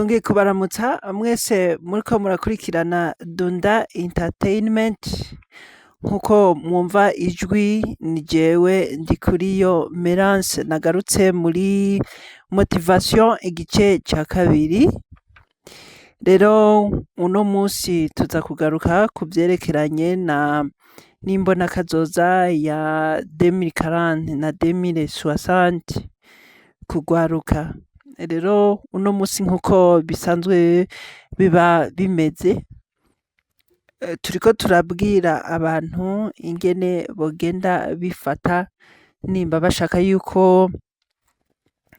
Twongeye kubaramutsa mwese muriko murakurikirana Dunda Entertainment. Nkuko mwumva ijwi, ni jewe Ndikuriyo Merance, nagarutse muri motivation igice ca kabiri. Rero uno musi tuza kugaruka ku vyerekeranye na n'imbonakazoza ya 2040 na 2060 kugwaruka. Rero uno musi, nkuko bisanzwe biba bimeze, turiko turabwira abantu ingene bogenda bifata nimba bashaka yuko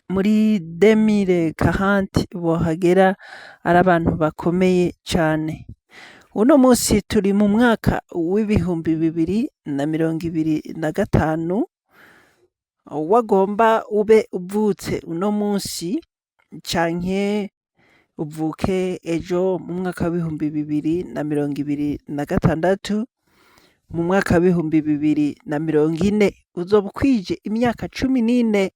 muri 2040 bohagera ari abantu bakomeye cane. Uno musi turi mu mwaka w'2025. Wagomba ube uvutse uno musi canke uvuke ejo mu mwaka w'2026, mu mwaka w'2040 uzoba ukwije imyaka 14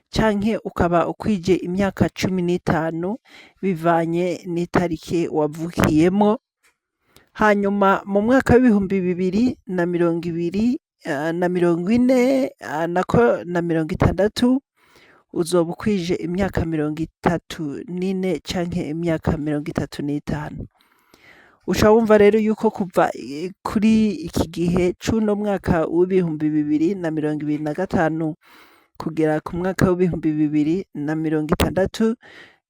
canke ukaba ukwije imyaka 15, bivanye n'itariki wavukiyemwo. Hanyuma mu mwaka w'2020 na 40, nako na 60, uzoba ukwije imyaka 34 canke imyaka 35. Uca wumva rero yuko kuva kuri iki gihe c'uno mwaka w'2025 kugera ku mwaka w'2060,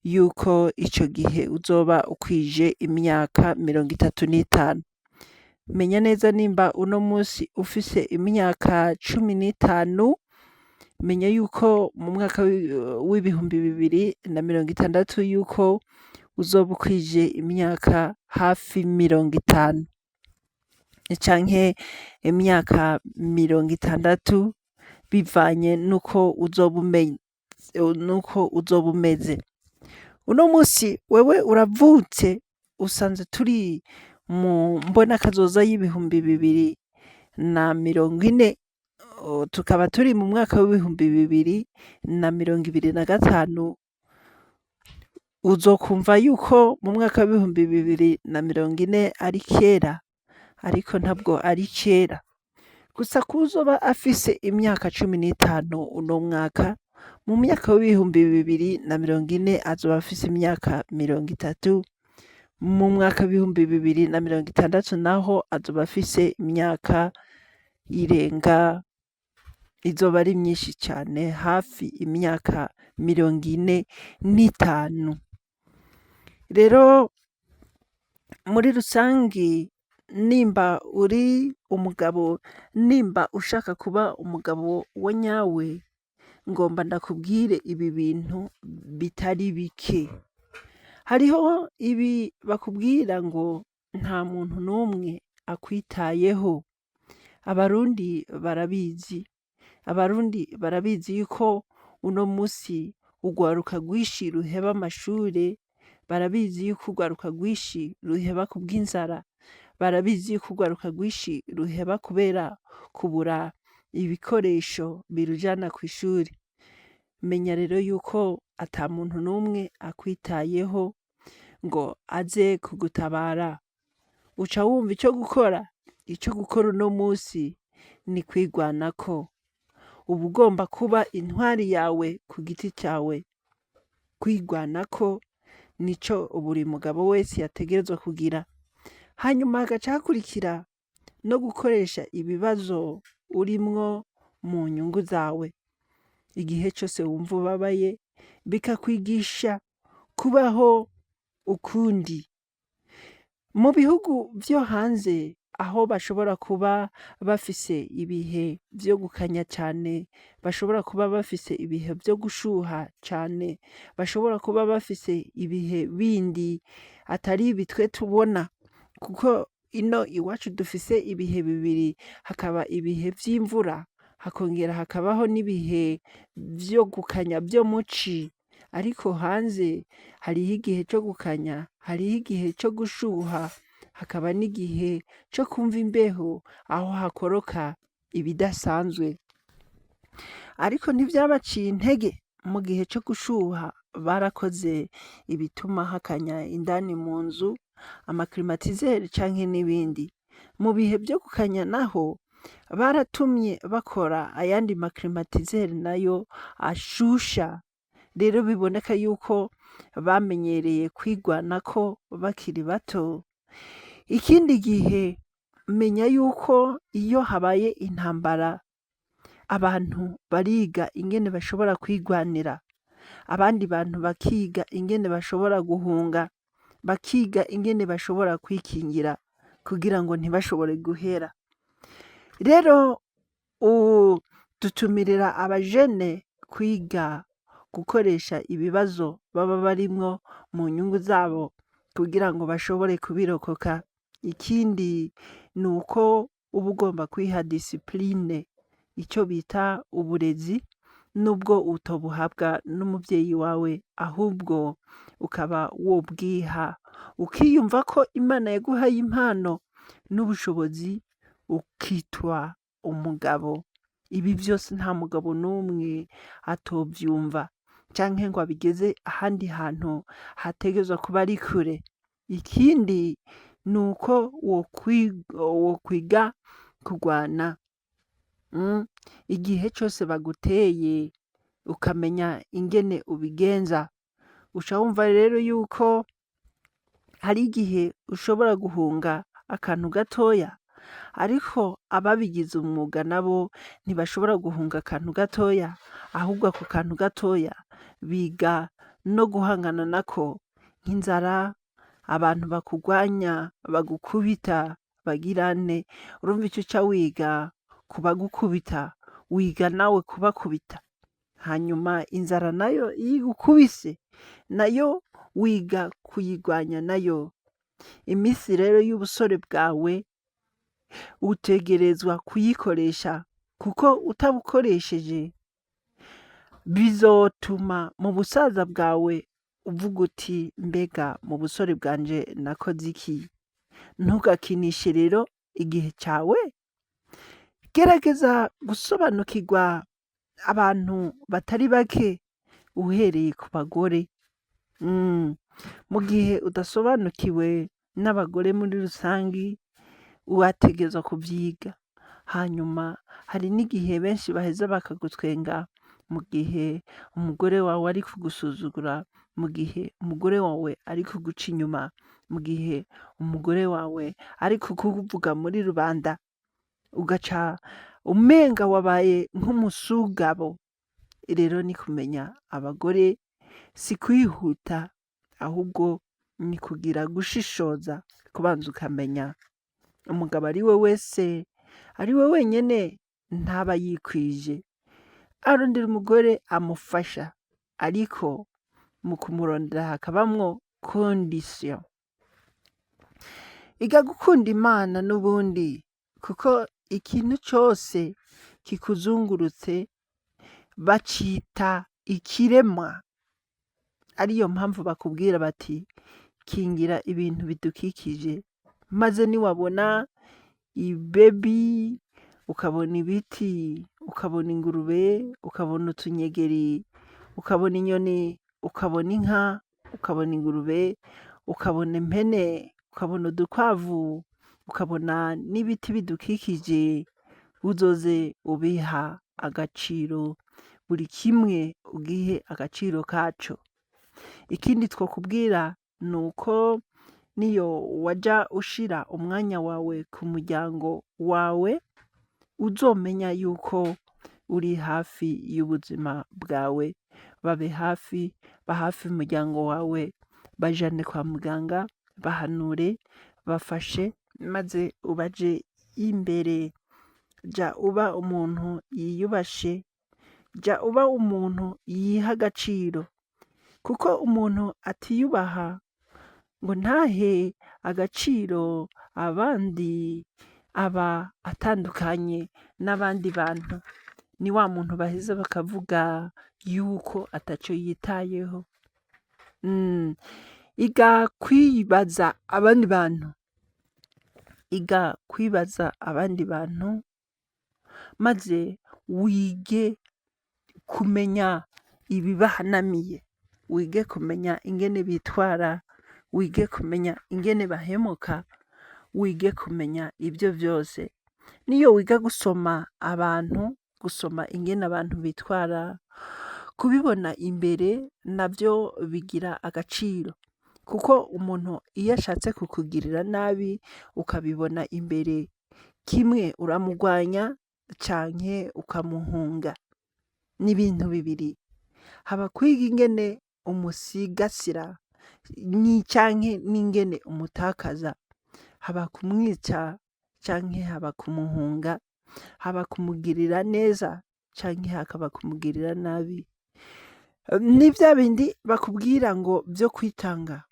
yuko ico gihe uzoba ukwije imyaka 35. Menya neza, nimba uno musi ufise imyaka 15, menya yuko mu mwaka w'2060 yuko uzoba ukwije imyaka hafi 50 canke imyaka 60, bivanye nuko uzoba umeze. Uno musi wewe uravutse, usanze turi mu mbonakazoza y'2040, tukaba turi mu mwaka w'2025. Uzokumva yuko mu mwaka w'2040 ari kera, ariko ntabwo ari kera. Gusa kuwuzoba afise imyaka 15 uno mwaka, mu myaka w'2040 azoba afise imyaka 30. Mu mwaka w'2060 naho azoba afise imyaka irenga, izoba ari myinshi cane, hafi imyaka 45. Rero muri rusangi, nimba uri umugabo, nimba ushaka kuba umugabo wa nyawe, ngomba ndakubwire ibi bintu bitari bike. Hariho ibi bakubwira ngo nta muntu n'umwe akwitayeho. Abarundi barabizi, Abarundi barabizi yuko uno musi urwaruka rwinshi ruheba amashure, barabizi yuko urwaruka rwinshi ruheba kubw'inzara, barabizi yuko urwaruka rwinshi ruheba kubera kubura ibikoresho birujana kw'ishuri. Menya rero yuko ata muntu n'umwe akwitayeho ngo aze kugutabara. Uca wumva ico gukora? Ico gukora uno musi ni kwigwanako. Uba ugomba kuba intwari yawe ku giti cawe. Kwigwanako nico buri mugabo wese yategerezwa kugira. Hanyuma hagaca hakurikira no gukoresha ibibazo urimwo mu nyungu zawe. Igihe cose wumva ubabaye, bikakwigisha kubaho ukundi. Mu bihugu vyo hanze, aho bashobora kuba bafise ibihe vyo gukanya cane, bashobora kuba bafise ibihe vyo gushuha cane, bashobora kuba bafise ibihe bindi atari ibi twe tubona, kuko ino iwacu dufise ibihe bibiri: hakaba ibihe vy'imvura, hakongera hakabaho n'ibihe vyo gukanya vyo muci. Ariko hanze hariho igihe co gukanya, hariho igihe co gushuha, hakaba n'igihe co kumva imbeho, aho hakoroka ibidasanzwe. Ariko ntivyabaciye intege mu gihe co gushuha. Barakoze ibituma hakanya indani mu nzu, ama climatiseur canke n'ibindi. Mu bihe vyo gukanya naho baratumye bakora ayandi ma climatiseur nayo ashusha. Rero biboneka yuko bamenyereye kwigwanako bakiri bato. Ikindi gihe, menya yuko iyo habaye intambara abantu bariga ingene bashobora kwigwanira, abandi bantu bakiga ingene bashobora guhunga, bakiga ingene bashobora kwikingira kugira ngo ntibashobore guhera. Rero dutumirira abajene kwiga gukoresha ibibazo baba barimwo mu nyungu zabo kugira ngo bashobore kubirokoka. Ikindi ni uko uba ugomba kwiha discipline, ico bita uburezi, nubwo utobuhabwa n'umuvyeyi wawe, ahubwo ukaba wobwiha, ukiyumva ko Imana yaguhaye impano n'ubushobozi, ukitwa umugabo. Ibi vyose nta mugabo n'umwe atovyumva canke ngo abigeze ahandi hantu hategerezwa kuba ari kure. Ikindi ni uko wokwiga kurwana igihe cose baguteye, ukamenya ingene ubigenza. Uca wumva rero yuko hari igihe ushobora guhunga akantu gatoya, ariko ababigize umwuga nabo ntibashobora guhunga akantu gatoya, ahubwo ako kantu gatoya biga no guhangana nako, nk'inzara, abantu bakugwanya, bagukubita, bagirane. Urumva ico uca wiga ku bagukubita, wiga nawe kubakubita. Hanyuma inzara nayo iyo igukubise, nayo wiga kuyigwanya nayo. Imisi rero y'ubusore bwawe utegerezwa kuyikoresha, kuko utabukoresheje bizotuma mu busaza bwawe uvuga uti: "Mbega mu busore bwanje nakoze iki?" Ntugakinishe rero igihe cawe. Gerageza gusobanukirwa abantu batari bake, uhereye ku bagore. Mu gihe udasobanukiwe n'abagore muri rusangi, wategerezwa kuvyiga. Hanyuma hari n'igihe benshi baheza bakagutwenga mu gihe umugore wawe ari kugusuzugura, mu gihe umugore wawe ari kuguca inyuma, mu gihe umugore wawe ari kukuvuga muri rubanda, ugaca umenga wabaye nk'umusugabo. Rero ni kumenya abagore, si kwihuta, ahubwo ni kugira gushishoza, kubanza ukamenya. Umugabo ari we wese, ari we wenyene, ntaba yikwije, arondera umugore amufasha, ariko mu kumurondera hakabamwo condition. Iga gukunda Imana n'ubundi, kuko ikintu cose kikuzungurutse bacita ikiremwa, ariyo mpamvu bakubwira bati: "Kingira ibintu bidukikije." Maze niwabona ibebi, ukabona ibiti, ukabona ingurube, ukabona utunyegeri, ukabona inyoni, ukabona inka, ukabona ingurube, ukabona impene, ukabona udukwavu, ukabona n'ibiti bidukikije, uzoze ubiha agaciro, buri kimwe ugihe agaciro kaco. Ikindi twokubwira ni uko niyo waja ushira umwanya wawe ku muryango wawe, uzomenya yuko uri hafi y'ubuzima bwawe. Babe hafi, ba hafi y'umuryango wawe, bajane kwa muganga, bahanure, bafashe, maze ubaje imbere. Ja uba umuntu yiyubashe, ja uba umuntu yiha agaciro, kuko umuntu atiyubaha ngo ntahe agaciro abandi aba atandukanye n'abandi bantu. Ni wa muntu baheza bakavuga yuko ataco yitayeho. Iga kwibaza abandi bantu, iga kwibaza abandi bantu, maze wige kumenya ibibahanamiye. Wige kumenya ingene bitwara, wige kumenya ingene bahemuka, wige kumenya ibyo byose. Niyo wiga gusoma abantu, gusoma ingene abantu bitwara, kubibona imbere nabyo bigira agaciro, kuko umuntu iyo ashatse kukugirira nabi ukabibona imbere, kimwe uramugwanya canke ukamuhunga. Ni ibintu bibiri: haba kwiga ingene umusigasira canke n'ingene umutakaza, haba kumwica canke haba kumuhunga, haba kumugirira neza canke hakaba kumugirira nabi. Ni vya bindi bakubwira ngo vyo kwitanga,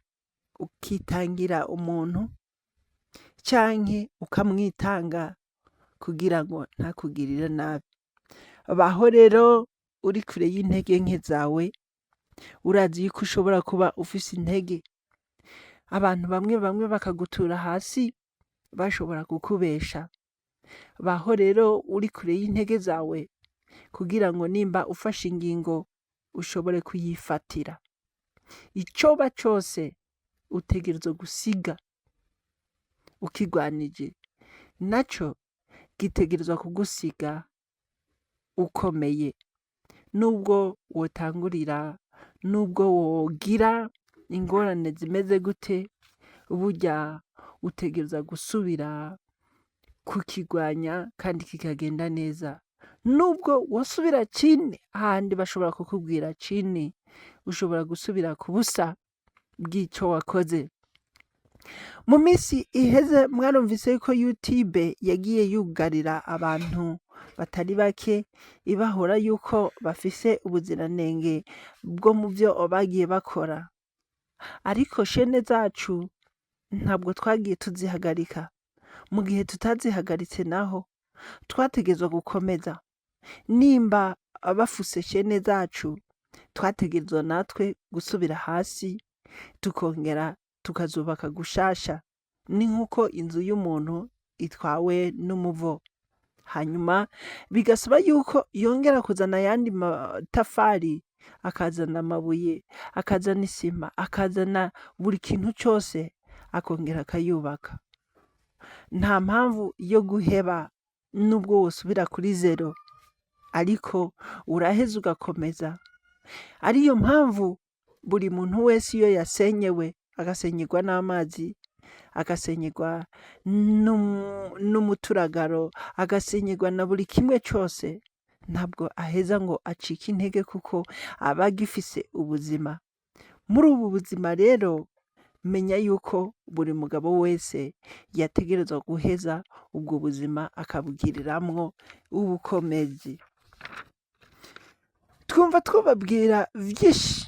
ukitangira umuntu canke ukamwitanga kugira ngo ntakugirire nabi. Baho rero uri kure y'intege nke zawe, urazi yuko ushobora kuba ufise intege, abantu bamwe bamwe bakagutura hasi bashobora kukubesha. Baho rero uri kure y'intege zawe kugira ngo nimba ufashe ingingo ushobore kuyifatira. Icoba cose utegerezwa gusiga ukigwanije, naco gitegerezwa kugusiga ukomeye. Nubwo wotangurira, nubwo wogira ingorane zimeze gute, burya utegerezwa gusubira kukigwanya kandi kikagenda neza. Nubwo wosubira chini, hahandi bashobora kukubwira chini, ushobora gusubira ku busa bw'ico wakoze. Mu minsi iheze mwarumvise yuko YouTube yagiye yugarira abantu batari bake, ibahora yuko bafise ubuziranenge bwo mu vyo bagiye bakora. Ariko shene zacu ntabwo twagiye tuzihagarika. Mu gihe tutazihagaritse naho, twategerezwa gukomeza. Nimba bafuse shene zacu, twategerezwa natwe gusubira hasi tukongera tukazubaka gushasha. Ni nk'uko inzu y'umuntu itwawe n'umuvo, hanyuma bigasaba yuko yongera kuzana ayandi matafari, akazana amabuye, akazana isima, akazana buri kintu cose, akongera akayubaka. Nta mpamvu yo guheba nubwo wosubira kuri zero, ariko uraheza ugakomeza. Ariyo mpamvu buri muntu wese iyo yasenyewe, agasenyerwa n'amazi, agasenyerwa n'umuturagaro, agasenyerwa na buri kimwe cose, ntabwo aheza ngo acike intege kuko aba agifise ubuzima. Muri ubu buzima rero, menya yuko buri mugabo wese yategerezwa guheza ubwo buzima akabugiriramwo ubukomezi. Twumva twobabwira vyinshi,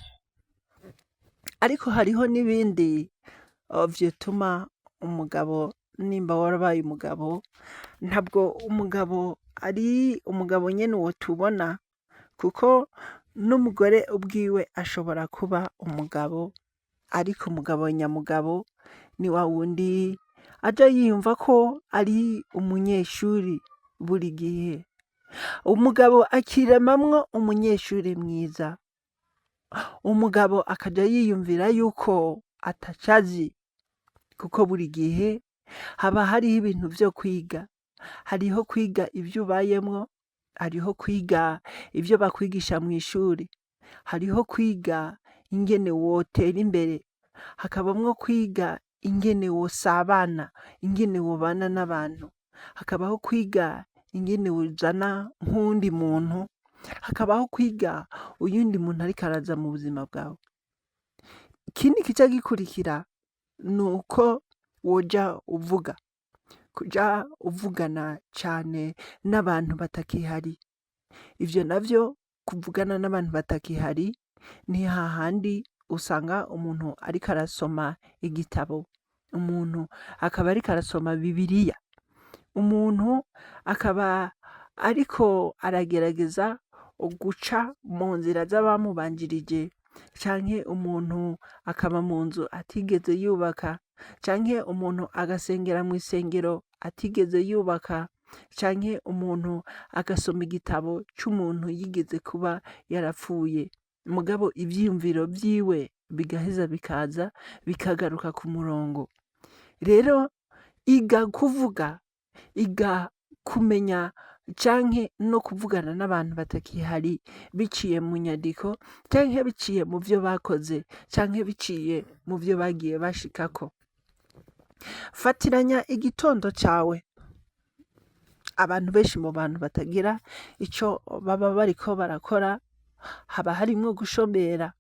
ariko hariho n'ibindi vyotuma umugabo, nimba warabaye umugabo, ntabwo umugabo ari umugabo nyene uwo tubona, kuko n'umugore ubwiwe ashobora kuba umugabo, ariko umugabo nyamugabo ni wa wundi aja yiyumva ko ari umunyeshuri buri gihe. Umugabo akiremamwo umunyeshuri mwiza. Umugabo akaja yiyumvira yuko atacazi, kuko buri gihe haba hariho ibintu vyo kwiga. Hariho kwiga ivyo ubayemwo, hariho kwiga ivyo bakwigisha mw'ishuri, hariho kwiga ingene wotera imbere, hakabamwo kwiga ingene wosabana, ingene wobana n'abantu, hakabaho kwiga ingene wozana nk'uwundi muntu, hakabaho kwiga uyundi muntu ariko araza mu buzima bwawe. Ikindi kica gikurikira ni uko woja uvuga, kuja uvugana cane n'abantu batakihari. Ivyo navyo kuvugana n'abantu batakihari ni hahandi usanga umuntu ariko arasoma igitabo, umuntu akaba ariko arasoma Bibiliya, umuntu akaba ariko aragerageza guca mu nzira z'abamubanjirije, canke umuntu akaba mu nzu atigeze yubaka, canke umuntu agasengera mw'isengero atigeze yubaka, canke umuntu agasoma igitabo c'umuntu yigeze kuba yarapfuye. Mugabo ivyiyumviro vyiwe bigaheza bikaza bikagaruka ku murongo. Rero iga kuvuga, iga kumenya canke no kuvugana n'abantu batakihari biciye mu nyandiko canke biciye mu vyo bakoze canke biciye mu vyo bagiye bashikako. Fatiranya igitondo cawe. Abantu benshi mu bantu batagira ico baba bariko barakora, haba harimwo gushomera,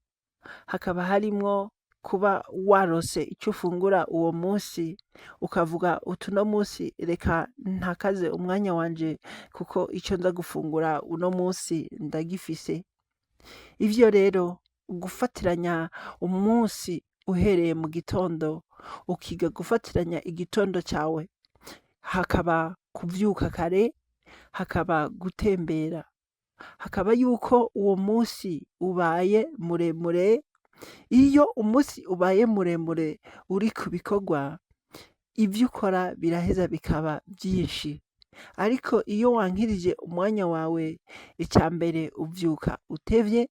hakaba harimwo kuba warose ico ufungura uwo munsi, ukavuga uti uno munsi reka ntakaze umwanya wanje kuko ico nza gufungura uno munsi ndagifise. Ivyo rero gufatiranya umunsi uhereye mu gitondo, ukiga gufatiranya igitondo cawe, hakaba kuvyuka kare, hakaba gutembera, hakaba yuko uwo munsi ubaye muremure. Iyo umunsi ubaye muremure uri ku bikorwa, ivyo ukora biraheza bikaba vyinshi. Ariko iyo wankirije umwanya wawe, ica mbere uvyuka utevye,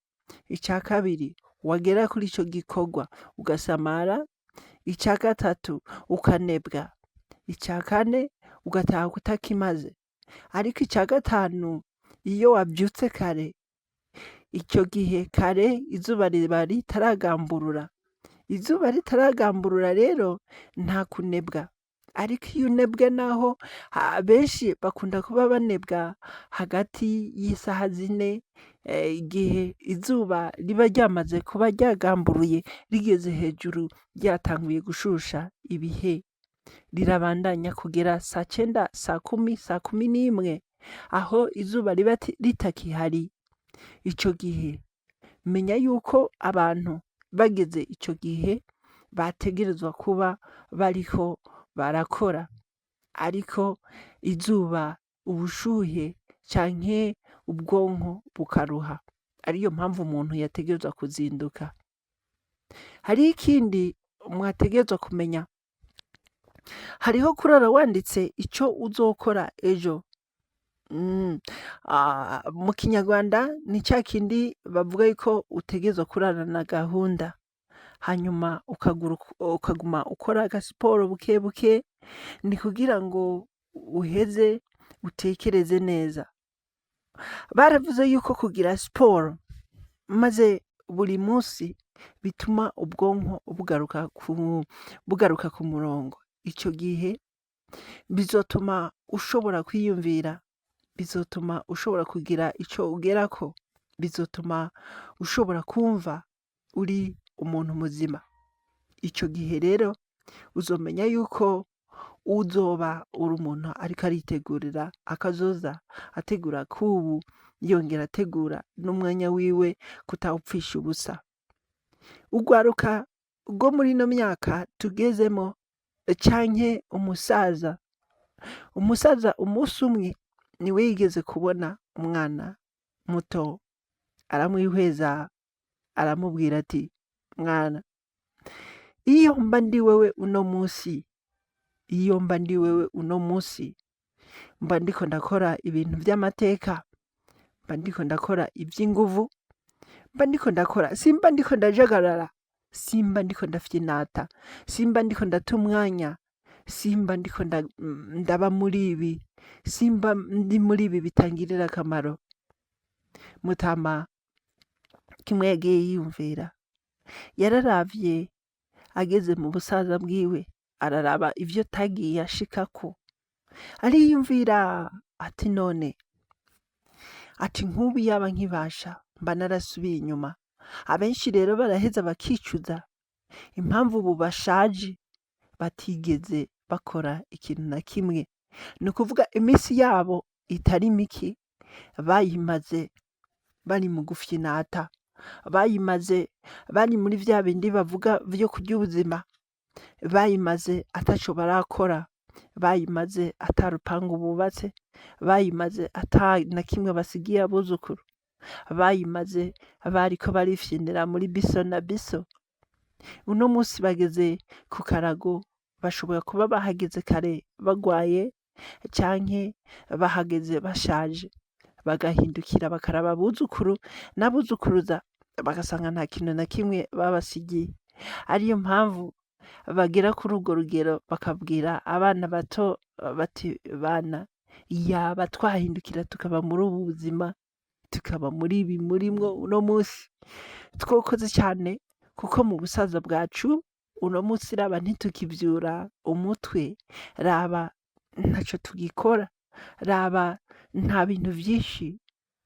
ica kabiri wagera kuri ico gikorwa ugasamara, ica gatatu ukanebwa, ica kane ugataha utakimaze. Ariko ica gatanu, iyo wavyutse kare, ico gihe kare izuba riba ritaragamburura. Izuba ritaragamburura rero nta kunebwa. Ariko iyo unebwe naho, benshi bakunda kuba banebwa hagati y'isaha 4, igihe izuba riba ryamaze kuba ryagamburuye, rigeze hejuru, ryatanguye gushusha ibihe. Rirabandanya kugera sa 9, sa 10, sa 11, aho izuba riba ritakihari. Ico gihe menya yuko abantu bageze ico gihe bategerezwa kuba bariko barakora, ariko izuba, ubushuhe canke ubwonko bukaruha, ariyo mpamvu umuntu yategerezwa kuzinduka. Hariho ikindi mwategerezwa kumenya, hariho kurara wanditse ico uzokora ejo. Mu Kinyarwanda ni ca kindi bavuga yuko utegerezwa kurarana gahunda, hanyuma ukaguma ukora agasiporo buke buke, ni kugira ngo uheze utekereze neza. Baravuze yuko kugira siporo maze buri munsi bituma ubwonko bugaruka ku murongo. Ico gihe bizotuma ushobora kwiyumvira, bizotuma ushobora kugira ico ugerako, bizotuma ushobora kumva uri umuntu muzima. Ico gihe rero uzomenya yuko uzoba uri umuntu ariko aritegurira akazoza, ategura kubu, yongera ategura n'umwanya wiwe kutawupfisha ubusa. Urwaruka rwo muri ino myaka tugezemo canke umusaza, umusaza umunsi umwe niwe yigeze kubona umwana muto, aramwihweza, aramubwira ati: mwana, iyo mba ndi wewe uno munsi, iyo mba ndi wewe uno munsi, mba ndiko ndakora ibintu vy'amateka, mba ndiko ndakora ivy'inguvu, mba ndiko ndakora, simba ndiko ndajagarara, simba ndiko ndafyinata, simba ndiko ndata umwanya, simba ndiko ndaba muri ibi, simba ndi muri ibi bitangirira akamaro. Mutama kimwe yagiye yiyumvira, yararavye ageze mu busaza bwiwe, araraba ivyo atagiye ashikako, ariyumvira ati none, ati nk'ubu yaba nkibasha mba narasubiye inyuma. Abenshi rero baraheza bakicuza impamvu ubu bashaje batigeze bakora ikintu na kimwe. Ni ukuvuga iminsi yabo itari mike bayimaze bari mu gufyinata, bayimaze bari muri vya bindi bavuga vyo kurya ubuzima, bayimaze ataco barakora, bayimaze ata rupangu bubatse, bayimaze ata na kimwe basigiye abuzukuru, bayimaze bariko barifyinira muri biso na biso. Uno munsi bageze ku karago, bashobora kuba bahageze kare bagwaye canke bahageze bashaje, bagahindukira bakaraba abuzukuru n'abuzukuruza. Bagasanga nta kintu na kimwe babasigiye. Ariyo mpamvu bagera kuri urwo rugero bakabwira abana bato bati: "Bana, yaba twahindukira tukaba muri ubu buzima, tukaba muri ibi murimwo uno munsi, twokoze cyane, kuko mu busaza bwacu uno munsi, raba, ntitukivyura umutwe, raba ntaco tugikora, raba nta bintu vyinshi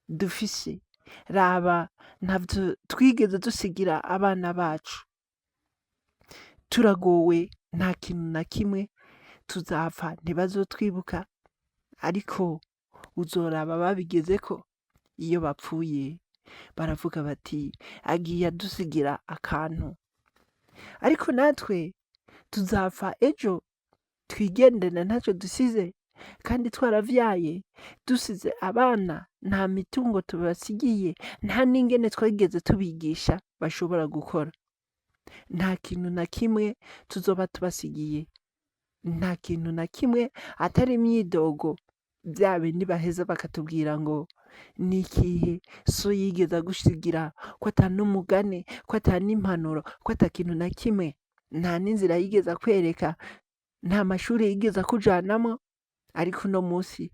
dufise, raba ntavyo twigeze dusigira abana bacu, turagowe, nta kintu na kimwe, tuzapfa ntibazotwibuka." Ariko uzoraba babigezeko, iyo bapfuye baravuga bati: "Agiye adusigira akantu." Ariko natwe tuzapfa ejo twigendere ntacyo dusize, kandi twaravyaye, dusize abana, nta mitungo tubasigiye, nta n'ingene twigeze tubigisha bashobora gukora. Nta kintu na kimwe tuzoba tubasigiye, nta kintu na kimwe atari imyidogo, bya bindi baheza bakatubwira ngo: "Ni ikihe so yigeze agusigira, ko ata n'umugani, ko ata n'impanuro, ko ata kintu na kimwe, nta n'inzira yigeze akwereka, nta mashuri yigeze akujanamwo, ariko uno munsi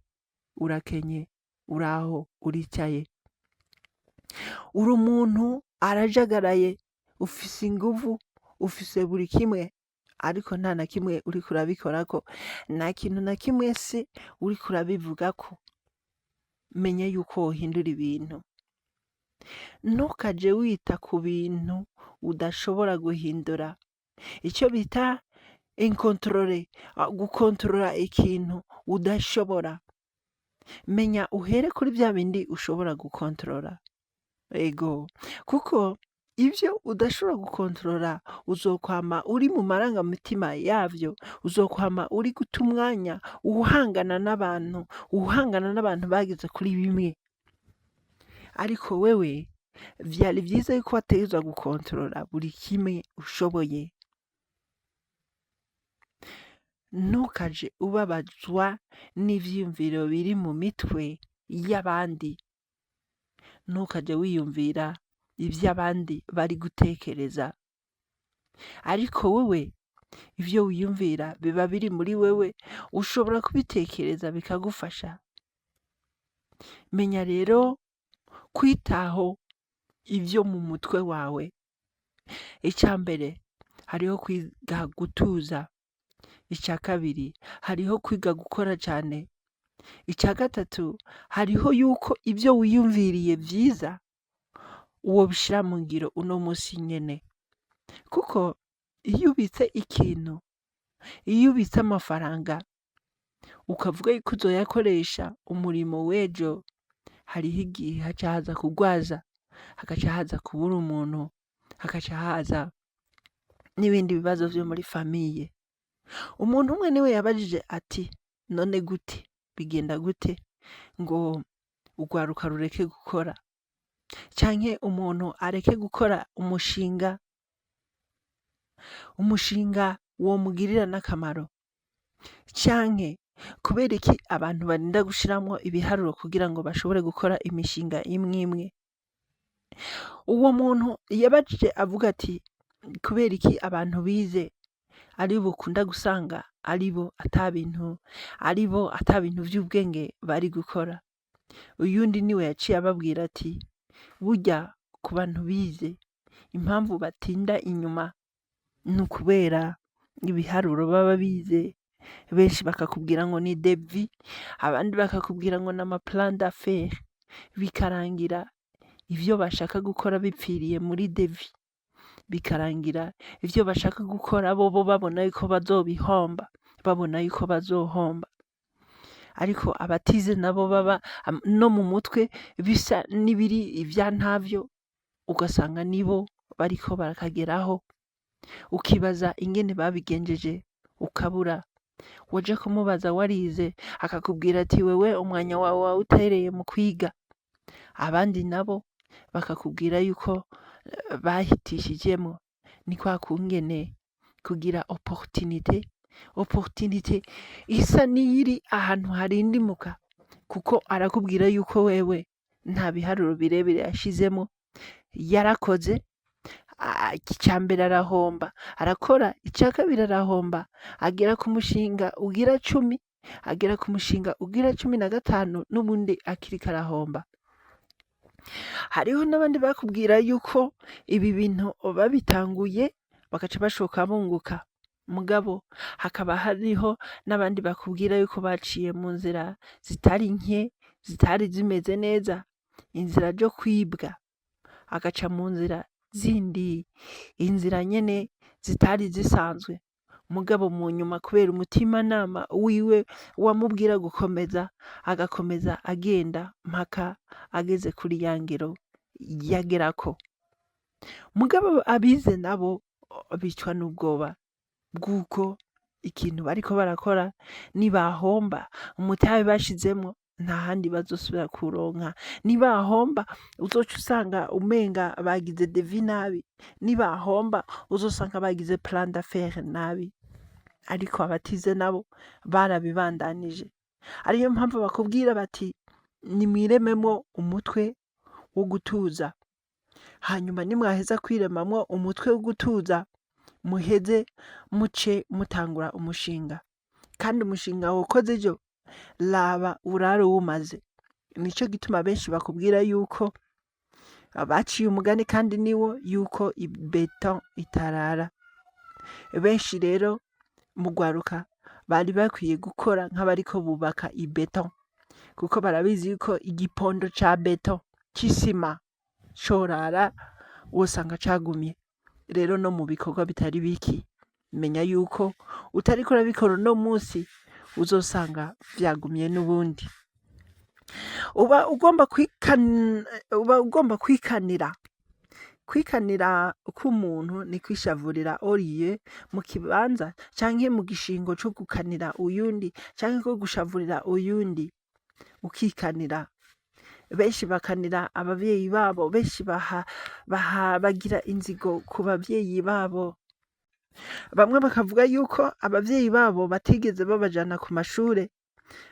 urakenye, uraho uricaye, uri umuntu arajagaraye, ufise inguvu, ufise buri kimwe, ariko nta na kimwe uriko urabikorako, nta kintu na kimwe se uriko urabivugako?" Menya yuko wohindura ibintu. Ntukaje wita ku bintu udashobora guhindura, icyo bita incontrôle, gukontorora ikintu udashobora. Menya uhere kuri bya bindi ushobora gukontorora. Ego, kuko ibyo udashobora gukontorora uzokwama uri mu marangamutima yavyo, uzokwama uri guta umwanya uhangana n'abantu, uhangana n'abantu bageze kuri bimwe. Ariko wewe vyari vyiza yuko wategerezwa gukontorora buri kimwe ushoboye. Ntukaje ubabazwa n'ivyiyumviro biri mu mitwe y'abandi. Ntukaje wiyumvira ivyo abandi bari gutekereza. Ariko wewe ivyo wiyumvira biba biri muri wewe, ushobora kubitekereza bikagufasha. Menya rero kwitaho ivyo mu mutwe wawe. Ica mbere, hariho kwiga gutuza. Ica kabiri, hariho kwiga gukora cane. Ica gatatu, hariho yuko ivyo wiyumviriye vyiza wobishira mu ngiro uno musi nyene. Kuko iyo ubitse ikintu, iyo ubitse amafaranga, ukavuga yuko uzoyakoresha umurimo w'ejo, hariho igihe haca haza kugwaza, hagaca haza kubura umuntu, hagaca haza n'ibindi bibazo vyo muri famille. Umuntu umwe niwe yabajije ati: "None gute, bigenda gute ngo urwaruka rureke gukora, canke umuntu areke gukora umushinga, umushinga womugirira n'akamaro? Canke kubera iki abantu barinda gushiramwo ibiharuro kugira ngo bashobore gukora imishinga imwe imwe?" Uwo muntu yabajije avuga ati: "Kubera iki abantu bize aribo ukunda gusanga aribo ata bintu vy'ubwenge bari gukora?" Uyundi niwe yaciye ababwira ati: "Burya ku bantu bize, impamvu batinda inyuma ni ukubera ibiharuro baba bize. Benshi bakakubwira ngo ni devis, abandi bakakubwira ngo ni ama plan d'affaires, bikarangira ivyo bashaka gukora bipfiriye muri devis, bikarangira ivyo bashaka gukora bobo babona yuko bazobihomba, babona yuko bazohomba. Ariko abatize nabo baba no mu mutwe bisa n'ibiri ivya ntavyo, ugasanga nibo bariko barakageraho, ukibaza ingene babigenjeje ukabura. Waja kumubaza warize, akakubwira ati: 'Wewe umwanya wawe wawutereye mu kwiga.' Abandi nabo bakakubwira yuko bahitishijemwo. Ni kwa kungene kugira opportunité, opportunité isa n'iyiri ahantu harindimuka, kuko arakubwira yuko wewe nta biharuro birebire yashizemo." Yarakoze ica mbere arahomba, arakora ica kabiri arahomba, agera ku mushinga ugira 10, agera ku mushinga ugira 15 n'ubundi akiriko arahomba. Hariho n'abandi bakubwira yuko ibi bintu babitanguye bagaca bashoka bunguka, mugabo hakaba hariho n'abandi bakubwira yuko baciye mu nzira zitari nke, zitari zimeze neza, inzira ryo kwibwa, agaca mu nzira zindi, inzira nyene zitari zisanzwe, mugabo mu nyuma kubera umutimanama wiwe wamubwira gukomeza, agakomeza agenda mpaka ageze kuri ya ngero yagerako. Mugabo abize nabo bicwa n'ubwoba bw'uko ikintu bariko barakora nibahomba umutahe bashizemwo nta handi bazosubira kuwuronka, nibahomba uzoca usanga umenga bagize devis nabi, nibahomba uzosanga bagize plan d'affaires nabi. Ariko abatize nabo barabibandanije. Ariyo mpamvu bakubwira bati nimwirememwo umutwe wo gutuza, hanyuma nimwaheza kwiremamwo umutwe wo gutuza, muheze muce mutangura umushinga. Kandi umushinga wokoze ejo, raba urare uwumaze. Nico gituma benshi bakubwira yuko baciye umugani kandi niwo yuko ibeto itarara. Benshi rero mu rwaruka bari bakwiye gukora nk'abariko bubaka ibeto, kuko barabizi yuko igipondo ca beto c'isima corara wosanga cagumye. Rero no mu bikorwa bitari biki, menya yuko utariko urabikora uno musi uzosanga vyagumye n'ubundi. Uba ugomba kwikanira. Kwikanira k'umuntu ni kwishavurira oriye mu kibanza canke mu gishingo co gukanira uyundi canke co gushavurira uyundi, ukikanira. Benshi bakanira abavyeyi babo, benshi bagira inzigo ku bavyeyi babo. Bamwe bakavuga yuko abavyeyi babo batigeze babajana ku mashure,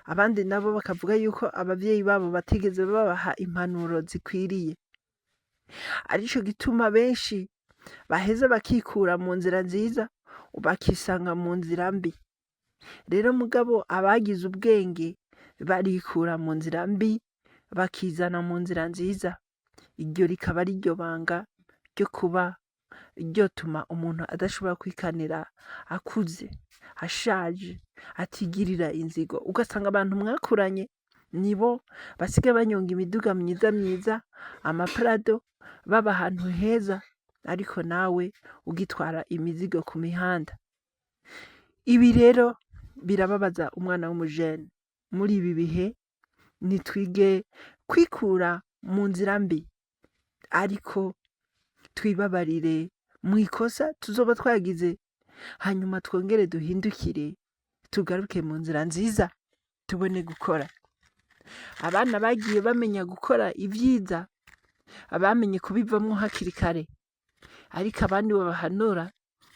abandi nabo bakavuga yuko abavyeyi babo batigeze babaha impanuro zikwiriye. Arico gituma benshi baheza bakikura mu nzira nziza bakisanga mu nzira mbi. Rero mugabo abagize ubwenge barikura mu nzira mbi bakizana mu nzira nziza. Iryo rikaba ariryo banga ryo kuba ryotuma umuntu adashobora kwikanira akuze, ashaje, atigirira inzigo. Ugasanga abantu mwakuranye nibo basigaye banyonga imiduga myiza myiza, amaprado, baba ahantu heza, ariko nawe ugitwara imizigo ku mihanda. Ibi rero birababaza umwana w'umujene. Muri ibi bihe nitwige kwikura mu nzira mbi, ariko twibabarire mw'ikosa tuzoba twagize, hanyuma twongere duhindukire tugaruke mu nzira nziza tubone gukora. Abana bagiye bamenya gukora ivyiza, bamenye kubivamwo hakiri kare, ariko abandi babahanura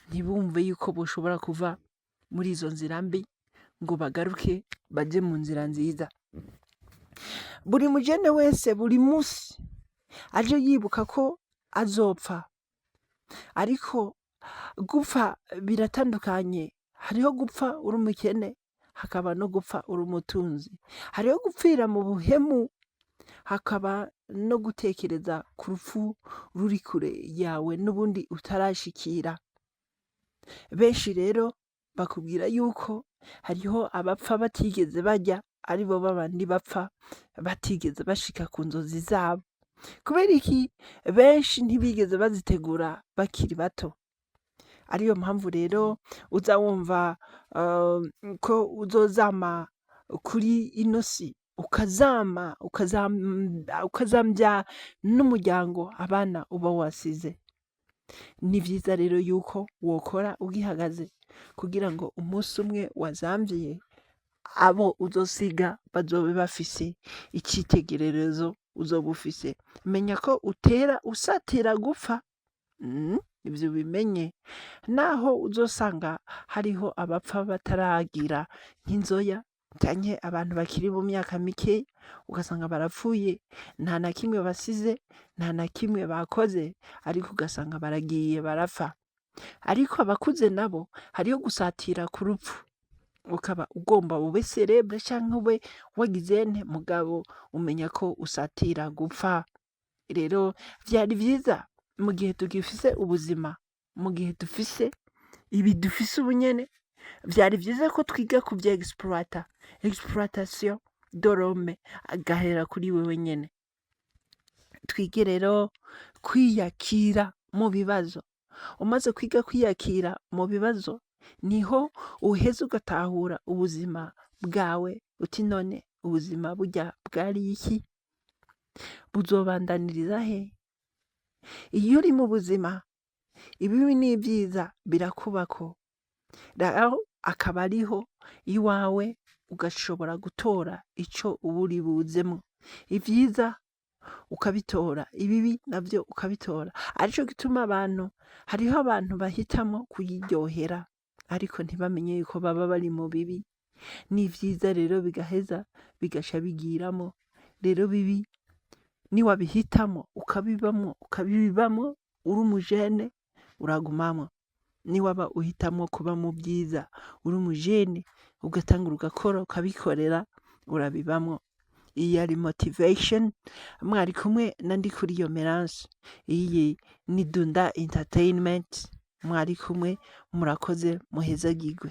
ntibumve yuko boshobora kuva muri izo nzira mbi ngo bagaruke baje mu nzira nziza. Buri mujene wese buri musi aje yibuka ko azopfa, ariko gupfa biratandukanye. Hariho gupfa uri umukene, hakaba no gupfa uri umutunzi. Hariho gupfira mu buhemu, hakaba no gutekereza ku rupfu ruri kure yawe n'ubundi utarashikira. Benshi rero bakubwira yuko hariho abapfa batigeze barya, aribo babandi bapfa batigeze bashika ku nzozi zabo. Kubera iki? Benshi ntibigeze bazitegura bakiri bato. Ariyo mpamvu rero uza wumva ko uzozama kuri ino si, ukazama ukazamvya n'umuryango, abana uba wasize. Ni vyiza rero yuko wokora ugihagaze kugira ngo umunsi umwe wazamvye, abo uzosiga bazobe bafise icitegererezo uzoba ufise. Menya ko utera usatira gupfa, ivyo ubimenye. Naho uzosanga hariho abapfa bataragira nk'inzoya. Canke abantu bakiri mu myaka mike ugasanga barapfuye, nta na kimwe basize, nta na kimwe bakoze, ariko ugasanga baragiye barapfa. Ariko abakuze nabo hariho gusatira ku rupfu, ukaba ugomba ube célèbre canke ube wagize nte, mugabo umenya ko usatira gupfa. Rero vyari vyiza mu gihe tugifise ubuzima, mu gihe dufise ibi dufise ubu nyene, vyari vyiza ko twiga kuvy exploiter. Exploitation de l'homme agahera kuri wewe nyene. Twige rero kwiyakira mu bibazo. Umaze kwiga kwiyakira mu bibazo, niho uheza ugatahura ubuzima bwawe, uti: "None ubuzima burya bwari iki? Buzobandaniriza he?" Iyo uri mu buzima, ibibi n'ivyiza birakubako, rero akaba ariho iwawe ugashobora gutora ico uba uri buzemwo. Ivyiza ukabitora, ibibi navyo ukabitora. Arico gituma abantu, hariho abantu bahitamwo kuyiryohera, ariko ntibamenye yuko baba bari mu bibi. N'ivyiza rero bigaheza bigaca bigiramwo. Rero bibi niwabihitamwo ukabibamwo, ukabibamwo uri umujene, uragumamwo. Niwaba uhitamwo kuba mu vyiza uri umujene, ugatangura ugakora, ukabikorera, urabibamwo. Iyi yari motivation, mwari kumwe na Ndikuriyo Merance. Iyi ni Dunda Entertainment, mwari kumwe, murakoze, muhezagirwe.